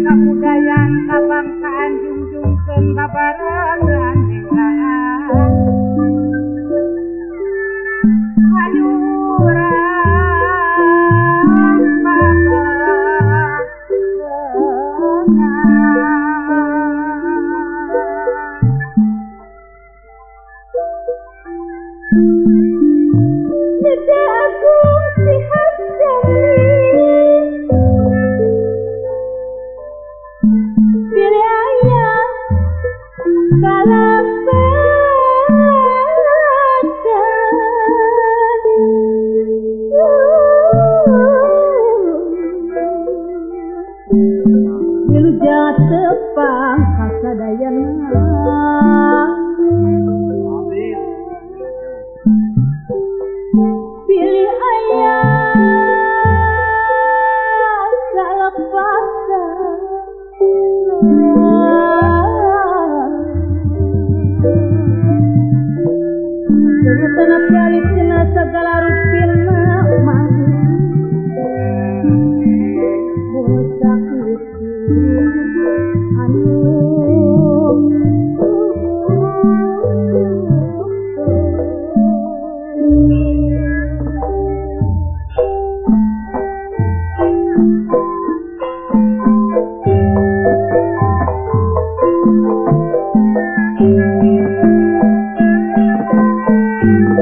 Kabudayaan kabangsaan junjungkeun babarengan helaan. Hayu urang babarengan. Nida agung si Hasani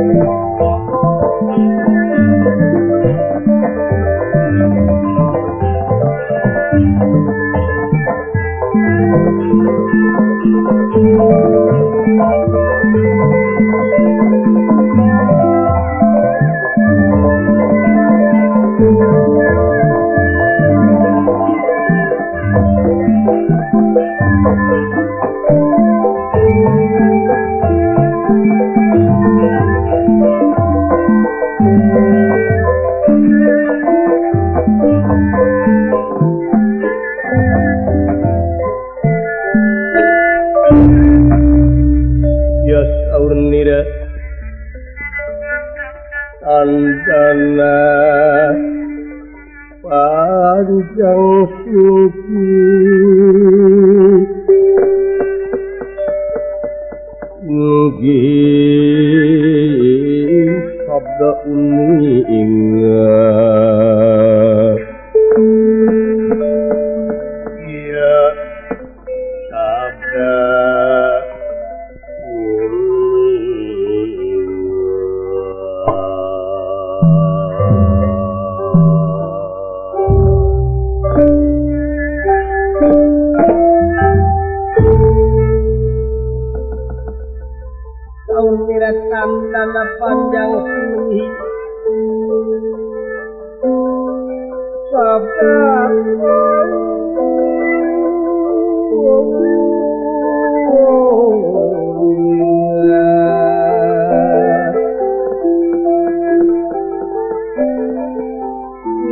Thank you. saur nira tandana panjang suci nggih sabda uni ingat iya sabda tandana panjang sini sabda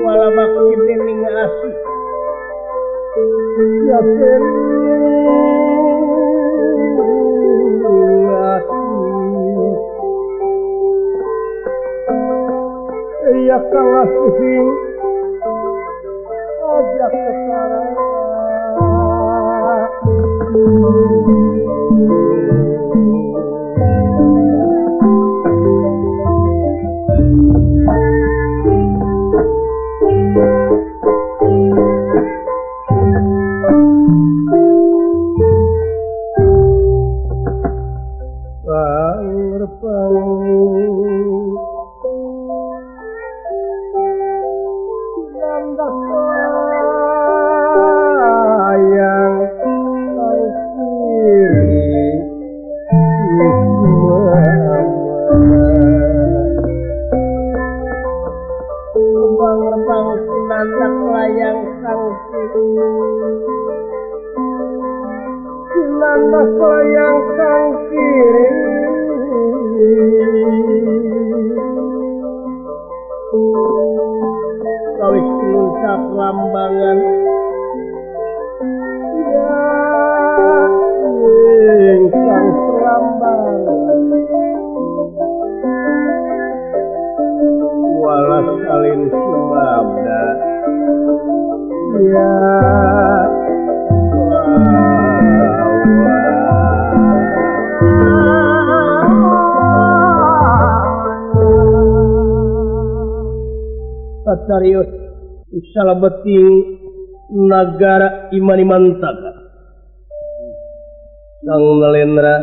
wala bakti dening asih ya ya kalah sihing ajak ketara Serius salabeting nagara Imanimantaka Sang Nalendra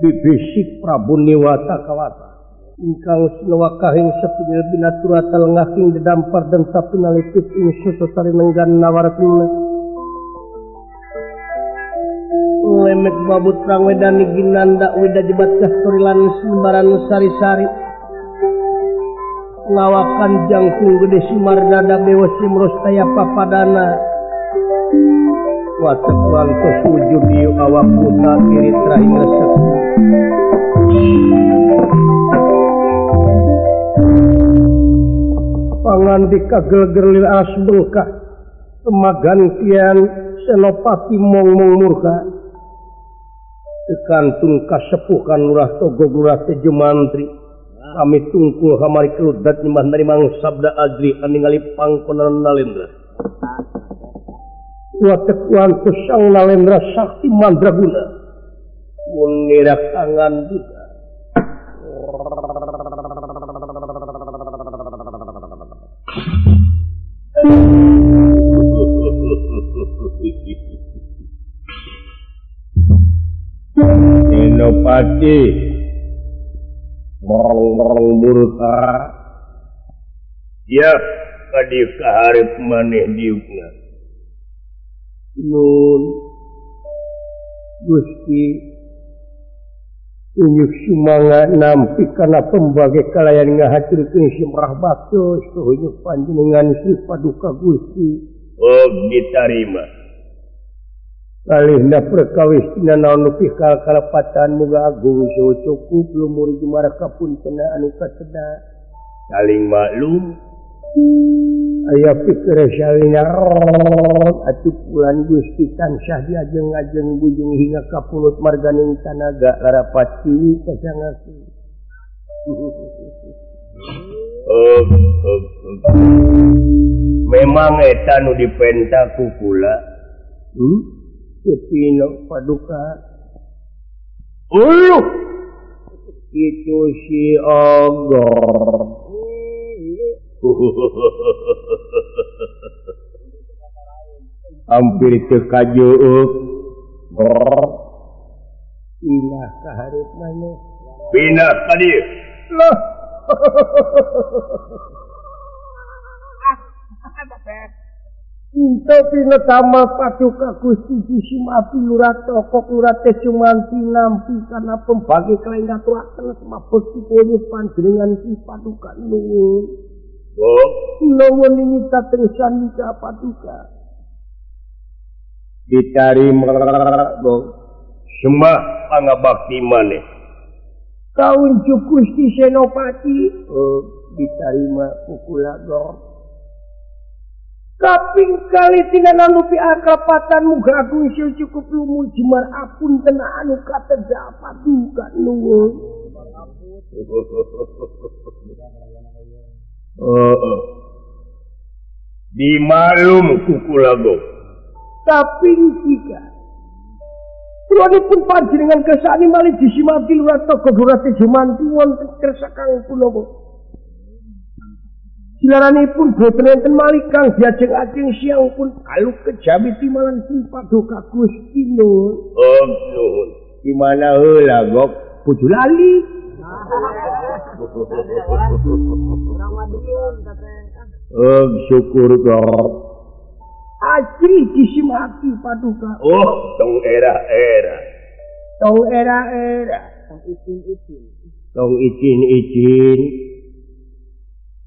bibisik Prabu Niwata Kawata ingkang sinawakahing sepinil binaturata lengahing dedampar dan sapinalipit ing susutari nenggan nawaratna lemek babut rangwedani ginanda wida jebat kasturilan sembaran sari-sari lawakan jangkung gede simardada bewa simros taya papadana watek wantos wujud diu awak buta kiri terakhir resep pangandika gelgerlir alas bengkak semagantian senopati mong-mong murka tekantung kasepuhan lurah togog lurah tejo mantri kami tungkul hamari keludat nyembah narimang sabda azri aningali pangkonan Nalendra watek wantus sang Nalendra sakti mandraguna munira kangan juga Senopati borong-borong murka ya kadi kaharep maneh diukna nun Gusti tunjuk sumanga nampi kana pembagai kalayan ngahaturkeun simrah baktos tunjuk panjenengan Sri Paduka Gusti. Oh ditarima kalihna perkawis tina naon nu pikal kalepatan muga agung saha cukup lumur jumara kapuntena anu kaseda saling maklum Aya pikir salina atuh bulan Gusti tansah diajeng-ajeng bujung hingga ka pulut marganing tanaga larapati kasangaku. Memang eta nu dipenta ku kula. Pepino paduka. Uluh. Itu si Ogor. Hampir teu kajuuk. Pindah ka hareup maneh. Pindah ka dieu. Loh. Untuk pinetama paduka Gusti Jisimapi Lurah Tokok Lurah Tejumanti nampi karena pembagi kelain ngaturaken semabekti punya panjenengan ki paduka nuwun. Oh, nuwun ini dateng sandika paduka. Ditarima semah pangabakti maneh. Kaunjuk Gusti Senopati, oh, ditarima kukula gor. Kaping kali tina nalupi akapatan muga agung sil cukup lumun jemar apun tena anu katega paduka nuwun. Dimalum kukula go. Kaping tiga. Kulonipun panjenengan kersane malih disimati Lurah Togog Lurah Tejomanti wonten kersa kang punapa. Silaranipun boten enten malih kang diajeng-ajeng siang pun dalu kejawi timalan paduka Gusti nuwun. Oh nuwun. Di mana heula gok bojo lali. Oh syukur gok. Ajri disimati paduka. Oh tong era-era. Tong era-era. Tong izin-izin. Tong izin-izin.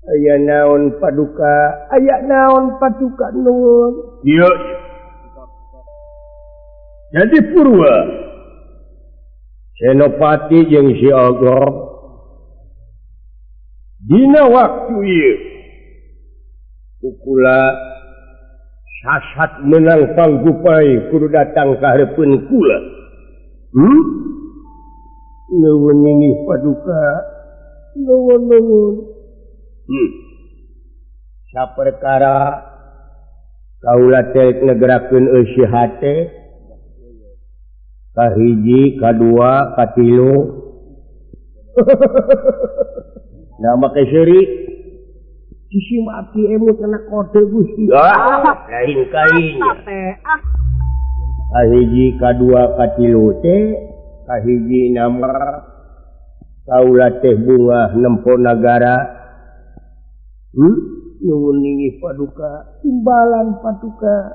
Aya naon paduka, aya naon paduka nuwun. Iya. Jadi purwa Senopati jeung si Ogor dina waktu ieu kukula sasat menang panggupai kudu datang ka hareupeun kula. Nuwun inggih paduka. Nuwun nuwun. Saperkara kaula teh ngegerakeun eusi hate kahiji, kadua, katilu. Nah make seuri disimati emut kana kode Gusti. Ah, lain kainya. Kahiji, kadua, katilu teh kahiji namar kaula teh bunga nempo nagara. Nuwun inggih paduka, timbalan paduka.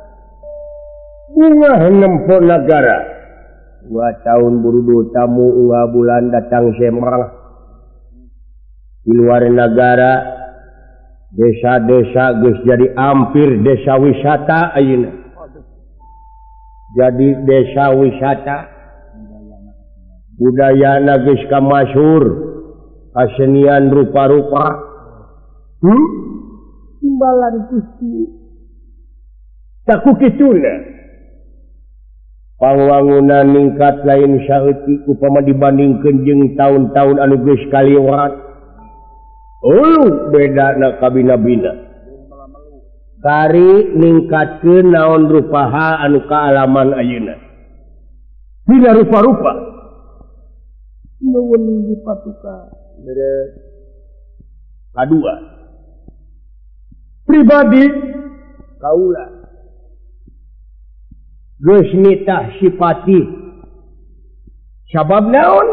Bunga nempo nagara. 2 tahun burudu tamu 2 bulan datang semrah. Di luar nagara, desa-desa geus jadi hampir desa wisata ayeuna. Jadi desa wisata. Budayana geus kamasyhur, kasenian rupa-rupa. Timbalan Gusti. Saku kituna. Pangwangunan ningkat lain saeutik upama dibandingkeun jeung taun-taun anu geus kaliwat. Oh, bedana kabina-bina. Kari ningkatkeun naon rupaha anu kaalaman ayeuna. Bila rupa-rupa. Nuwun inggih paduka. Kadua. Pribadi kaula geus nitah sipati sabab naon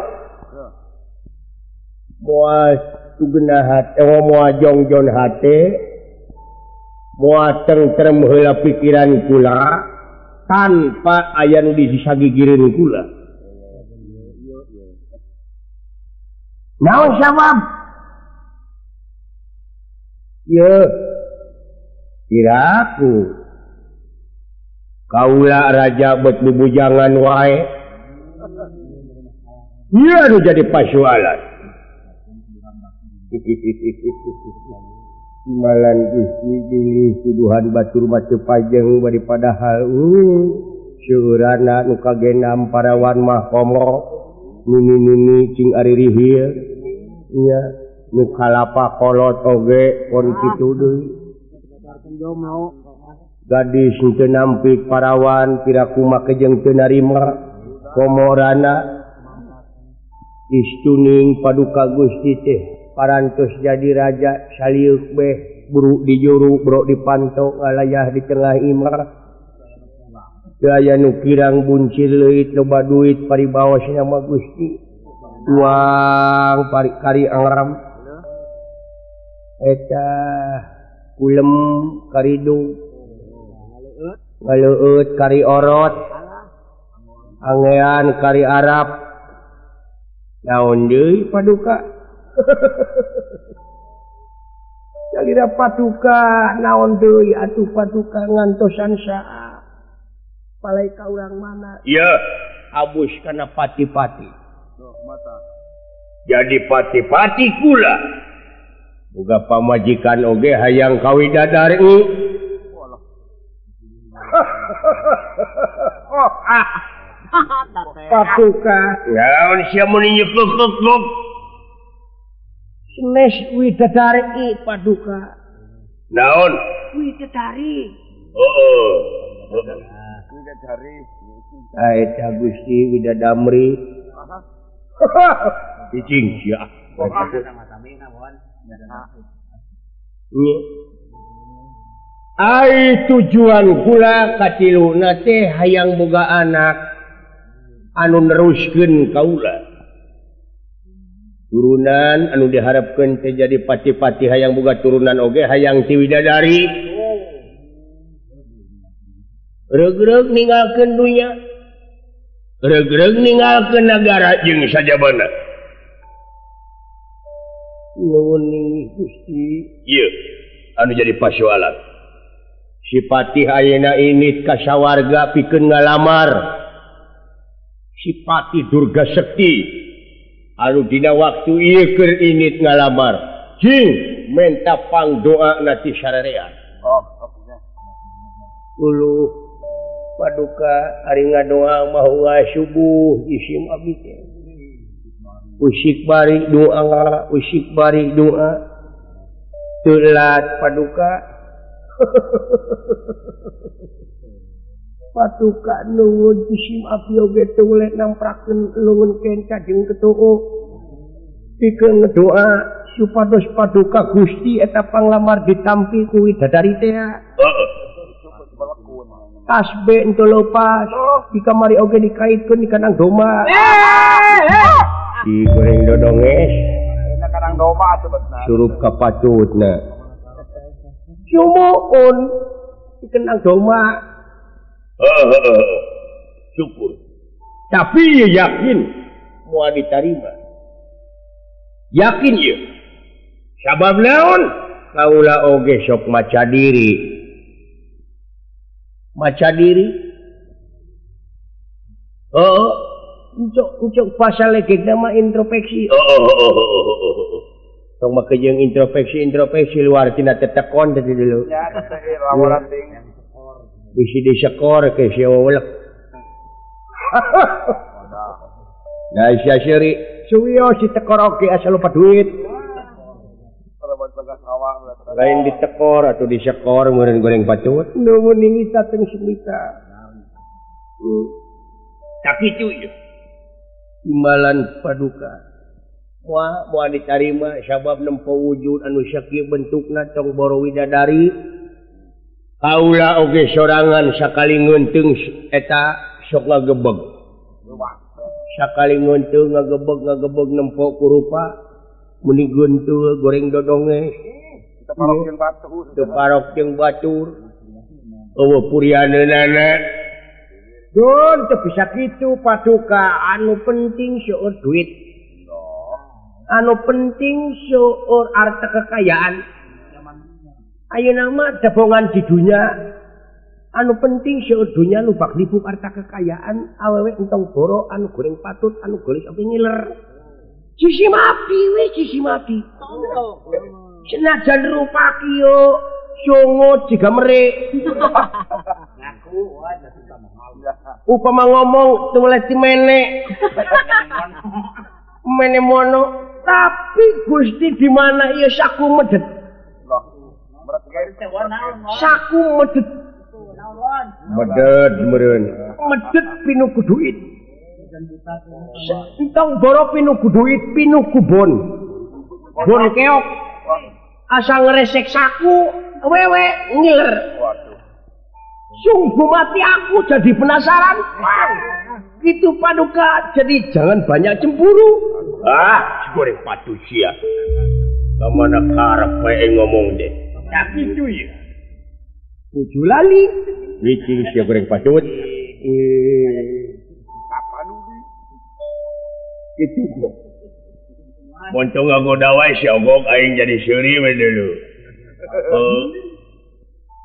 moal tugena hate moal jongjon hate moal tentrem heula pikiran kula tanpa aya nu disagigireun kula. Naon sabab? Ye kiraku kaula raja bet bubujangan wae. Ieu nu jadi pasualan. Malan Gusti bilih tuduhan batur mah teu pajeng bari padahal seueurana nu kagenam parawan mah komo nini-nini cing ari rihil nya nu kalapa kolot oge pon kitu deui gadis teu nampik parawan piraku make jeung teu narima komorana istuning paduka Gusti teh parantos jadi raja saliuk beh buru dijuru bro dipanto ngalayah di tengah imah teu aya nu kirang buncir leuit loba duit paribaosna mah Gusti uang pari kari angram eta kulem karidung ngaleueut kari orot angean kari Arab naon deui paduka Salira paduka naon deui atuh paduka ngantosan saha palaika urang mana ieu abus kana pati-pati jadi pati-pati kula boga pamajikan oge hayang ka widadari. Paduka naon sia mun nyepuk-puk senes widadari paduka naon widadari heeh widadari eta Gusti widadamri cicing sia ai tujuan kula katiluna teh hayang boga anak anu neruskeun kaula turunan anu diharapkeun teh jadi pati-pati hayang boga turunan oge hayang ti widadari reug-reug ninggalkeun dunya reug-reug ninggalkeun nagara jeung sajabana nuhun Gusti ieu anu jadi pasoalan si patih ayeuna ini ka sawarga pikeun ngalamar si patih Durga Sekti anu dina waktu ieu keur init ngalamar jing menta pangdoa ti sarerea uluh paduka ari ngadoa mah ulah subuh isim abdi teh usik bari doa usik bari doa telat paduka paduka nuwun isim abdi oge teu weleh namprakeun leungeun kenca jeung ketuo pikeun doa supados paduka Gusti eta panglamar ditampi ku widadari teh heeh tasbih ente lepas di kamari oge dikaitkeun di kandang domba di goreng dodonges kandang domba atuh betna surup ka patutna sumuun di kandang domba syukur tapi yakin moal ditarima yakin ieu sabab naon kaula oge sok maca diri maca diri oh ucok pasal legek nama introspeksi oh tong make jeung introspeksi luar tina tetekon tadi dulu ya laporan ting bisi disekor ke sia welek nah sia siri suwiyo si tekor oge asal lupa duit lain ditekor atau disekor meureun goreng patut nuhun ini sateng semita tak kitu ieu imbalan paduka moal moal ditarima sabab nempo wujud anu sakieu bentukna tong boro widadari kaula oge sorangan sakali ngeunteung eta sok ngagebeg sakali ngeunteung ngagebeg nempo kurupa muni geunteul goreng dodonge teu parok jeung batur eueuh purianeunana Don teu bisa kitu paduka anu penting seueur duit anu penting seueur harta kekayaan ayeuna mah debongan di dunya anu penting seueur dunya lubak libuk harta kekayaan awewe entong boro anu goreng patut anu gelis oge ngiler sisi mati we sisi mati Senajan rupa kieu sungut jiga merik. Upama ngomong tulis mene. Mene mono, tapi Gusti di mana ieu saku medet. Saku medet. Medet meureun. Medet pinuku duit. Entong boro pinuku duit, pinuku bon. Bon keok. Asal ngeresek saku, wewe ngiler. Sungguh mati aku jadi penasaran. Itu paduka, jadi jangan banyak cemburu. Ah, goreng padu sia. Kamana karep bae ngomong deh. Tapi itu ya. Kudu lali. Wicing sia goreng padut. Itu kok. Moncong ngagoda wae sia ogok aing jadi seuri we dulu.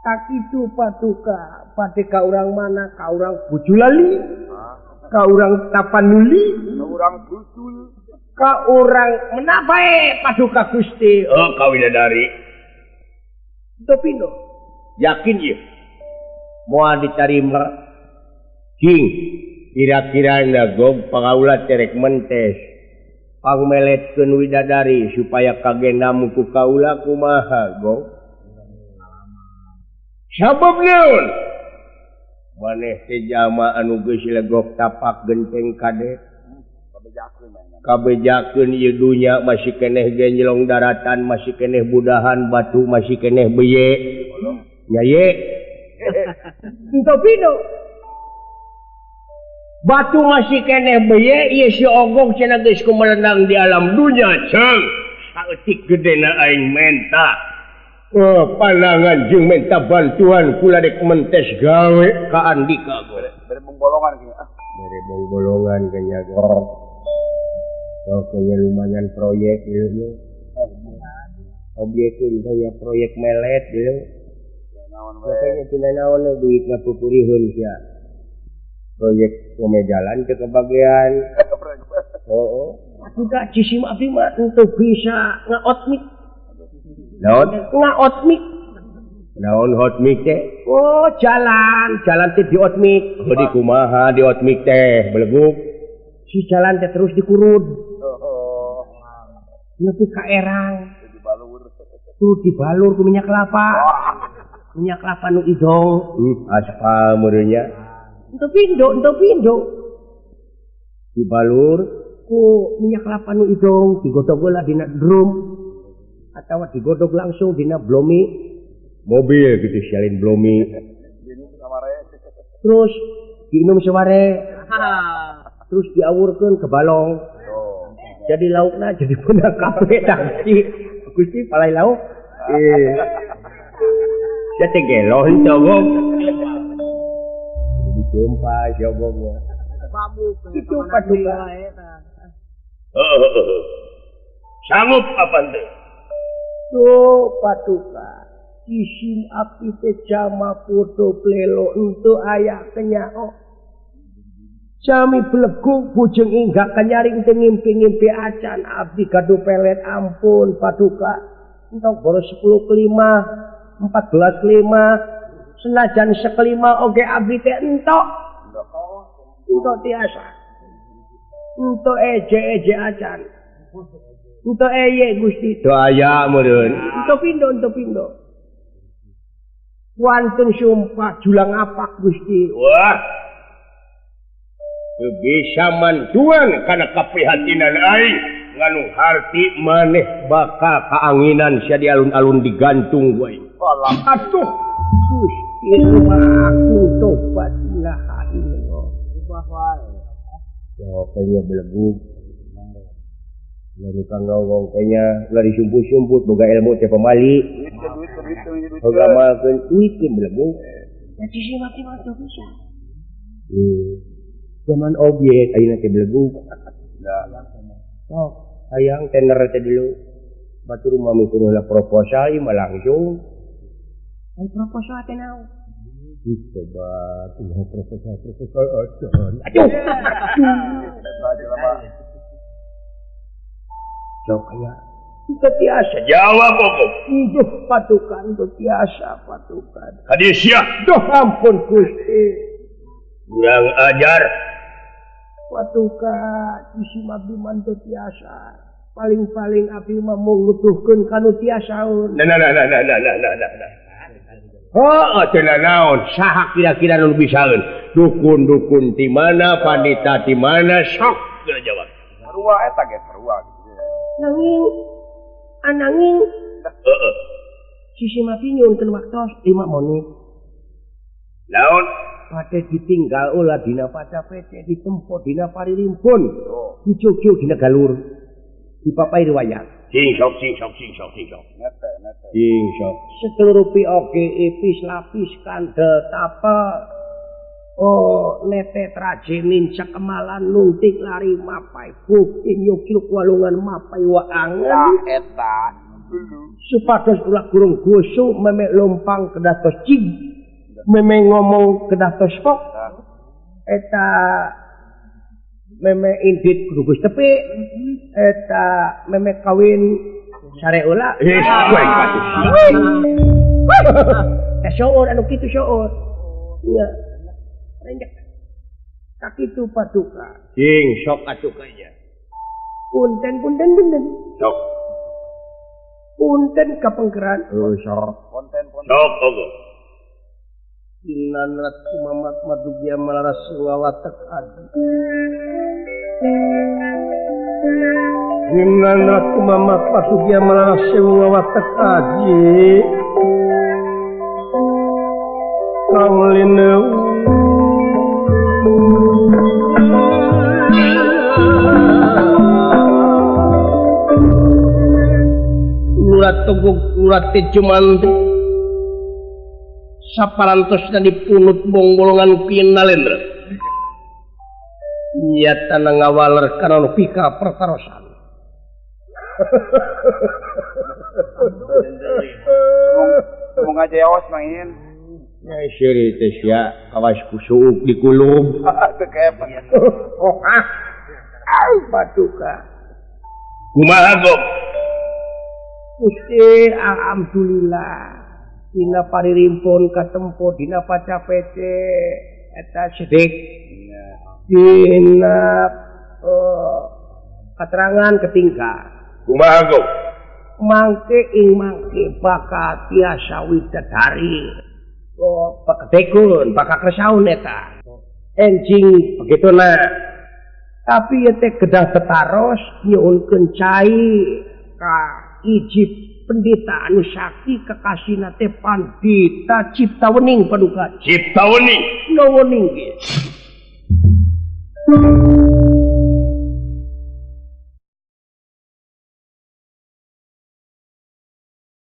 Tak itu paduka, pade ka urang mana? Ka urang Bujulali, ka urang Tapanuli, ka urang Butul, ka urang menapae paduka Gusti. Oh, ka widadari. Topino. Yakin ieu. Moal ditarima. King, kira-kira ndagog pangaula terek mentes. Pangmeletkeun widadari supaya kagenam ku kaula kumaha, Gog? Sabab naon? Maneh teh jalma anu geus legok tapak genteng kade. Kabejakeun ieu dunya masih keneh genjelong daratan, masih keneh budahan batu, masih keneh beye. Nya ye. Henteu pino. Batu masih keneh beye, ieu si ogok cenah geus kumelenang di alam dunya, ceung. Saeutik gedena aing menta. Oh, pandangan jeung minta bantuan kula dek mentes gawe ka Andika bere bolongan kieu. Bere bolongan kaya oh, kaya lumayan proyek ieu. Objek ieu kaya proyek melet ieu. Makanya tina naon duit ngapupurihun sia. Proyek pemejalan ke kebagian. Oh, aku tak cisim abdi mah teu bisa ngaotmik. Naon ngaotmik. Naon hotmik teh? Oh, jalan, jalan teh diotmik. Oh, di kumaha diotmik teh, beleguk. Si jalan teh terus dikurud. Oh. Nepi ka erang. Dibalur. Tuh dibalur ku minyak kelapa. Minyak kelapa nu idong. Aspal meureunnya. Henteu pindo, henteu pindo. Dibalur ku minyak kelapa nu idong, digodog heula dina drum. Atau digodog langsung dina blomi mobil gitu sialin blomi terus diinum seware terus diawurkeun ke balong jadi laukna jadi guna kabeh tangsi Gusti palai lauk sia teh gelo henteu gog dijumpa sia gog itu paduka sanggup apa teh? Tuh paduka isin api teh jama foto plelo untuk aya kenyao jami beleguk bujeng inggak kenyaring teh ngimpi-ngimpi acan abdi gaduh pelet ampun paduka entong boros 10 kelima 14 kelima senajan sekelima oge abdi teh entok entok tiasa entok eje-eje acan entok eye Gusti do aya meureun entok pindo entok pindo wantun sumpah julang apak Gusti wah teu bisa mantuan kana kaprihatinan aing nganu harti maneh bakal kaanginan sia di alun-alun digantung ku aing atuh Gusti aku tobat lah ini ubah wae yo kaya belegug lalu kang ngomong kayaknya lari sumput-sumput boga ilmu teh pamali boga malkeun duit teh belegug sisi mati mah teu bisa zaman objek ayeuna teh belegug oh hayang tener teh dulu batur mah mikirin heula proposal ieu mah langsung ai proposal teh naon coba kumaha proposal proposal acan aduh aduh Jok kaya Teu tiasa jawab pokok. Duh patukan teu tiasa patukan. Kadieu sia. Duh ampun Gusti. Kurang ajar. Patukan isi abdi mah teu tiasa. Paling-paling abdi mah mung nuduhkeun ka nu tiasaeun. Nah nah nah nah nah nah nah nah. Oh, teu naon saha kira-kira nu bisaeun? Dukun-dukun di mana, pandita di mana, sok geura jawab. Sarua eta ge sarua. Nanging ananging heeh. Sisi mati nyuhunkeun waktos 5 menit. Naon? Pate ditinggal ulah dina paca-pece ditempo dina paririmpun. Dicucuk dina galur. Dipapai riwayat. Sing sok sing sok sing sok sing sok. Nete nete. Sing sok. Seterupi oge ipis lapis kandel tapel. Oh nete trajenin cekemalan nuntik lari mapai bukti nyukil walungan mapai waangan. Eta. Supados ulah gurung gosok memek lompang kedatos cing. Meme ngomong kedatos pok. Eta meme indit kudu geus tepi. Eta meme kawin sare ulah. Heh, kowe patuh. Teh seueur anu kitu seueur. Iya. Renjek. Kakitu paduka. Sing sok atuh nya. Punten punten punten. Sok. Punten kapengkeran. Oh, sok. Punten punten. Sok ogo. Inanrat Mamat Madugia malaras wawatek adi. Inanrat Mamat Madugia malaras wawatek aji. Kang lineu Urat tuguk urat cumantik saparantosna dipunut bongbolongan Ki Nalendra. Nyata ngawaler kana nu pika pertarosan. Mung ngajaos main. Ya seuri teh sia kawas ku suuk dikulub. Teu kaep. Oh ah. Ai paduka. Kumaha gop? Gusti alhamdulillah. Dina paririmpun katempo dina paca-pece eta sedik dina katerangan ketinggal kumaha gop mangke ing mangke bakal tiasa widadari oh paketekun bakal kersaun eta enjing begituna tapi ieu teh kedah tetaros nyuhunkeun cai ka ijib pendeta anu sakti kekasihna teh pandita Cipta Wening paduka. Cipta Wening. No wening ge.